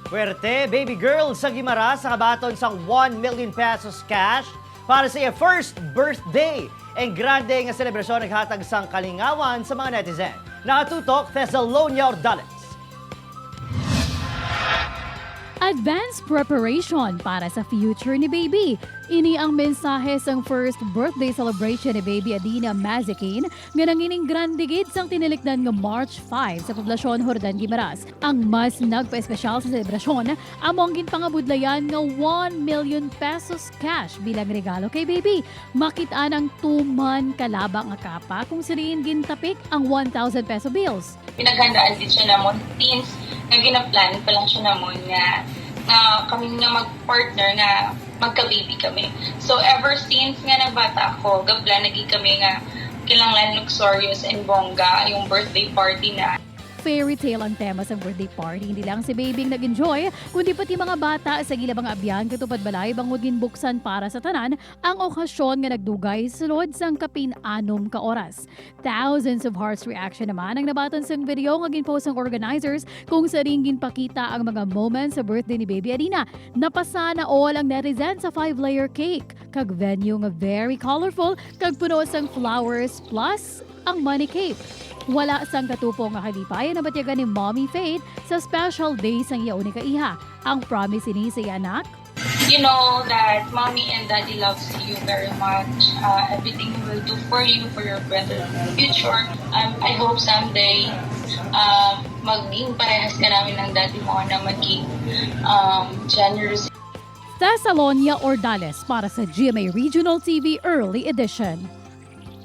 Puwerte, baby girl sa Guimaras nakabaton sang 1 million pesos cash para sa iya first birthday. Ang grande nga selebrasyon naghatag sang kalingawan sa mga netizen. Nakatutok, Thessalonia Ordales. Advance preparation para sa future ni baby. Ini ang mensahe sang first birthday celebration ni baby Adina Mazikin nga nangining grande gid sang tinilikdan nga March 5 sa poblasyon Jordan, Guimaras. Ang mas nagpa-espesyal sa selebrasyon amo ang ginpangabudlayan nga 1 million pesos cash bilang regalo kay baby. Makit-an ang tuman kalaba nga kapa kung sariin gintapik ang 1,000 peso bills. Pinaghandaan din siya namon since nga ginaplan pa lang siya namon nga kami nga mag-partner nga magka-baby kami. So ever since nga nagbata ako, gaplan naging kami nga kinanglan luxurious and bongga yung birthday party na. Fairy tale ang tema sa birthday party. Hindi lang si baby ang nag-enjoy, kundi pati mga bata sa gila mga abyan katupad balay bangod ginbuksan para sa tanan ang okasyon nga nagdugay sulod sang kapin 6 ka oras. Thousands of hearts reaction naman ang nabaton sang video nga ginpost ang organizers kung sa ring ginpakita ang mga moments sa birthday ni baby Adina. Napasana all ang netizen sa five-layer cake kag venue nga very colorful kag puno sang flowers plus ang money cape. Wala sang katupo nga kalipayan nabatyagan ni Mommy Faith sa special day sang iya unika iha. Ang promise ini sa iya anak, You know that mommy and daddy loves you very much. Everything we will do for you, for your better future. I hope someday maging parehas ka namin ng daddy mo na maging generous. Thessalonia Ordales para sa GMA Regional TV Early Edition.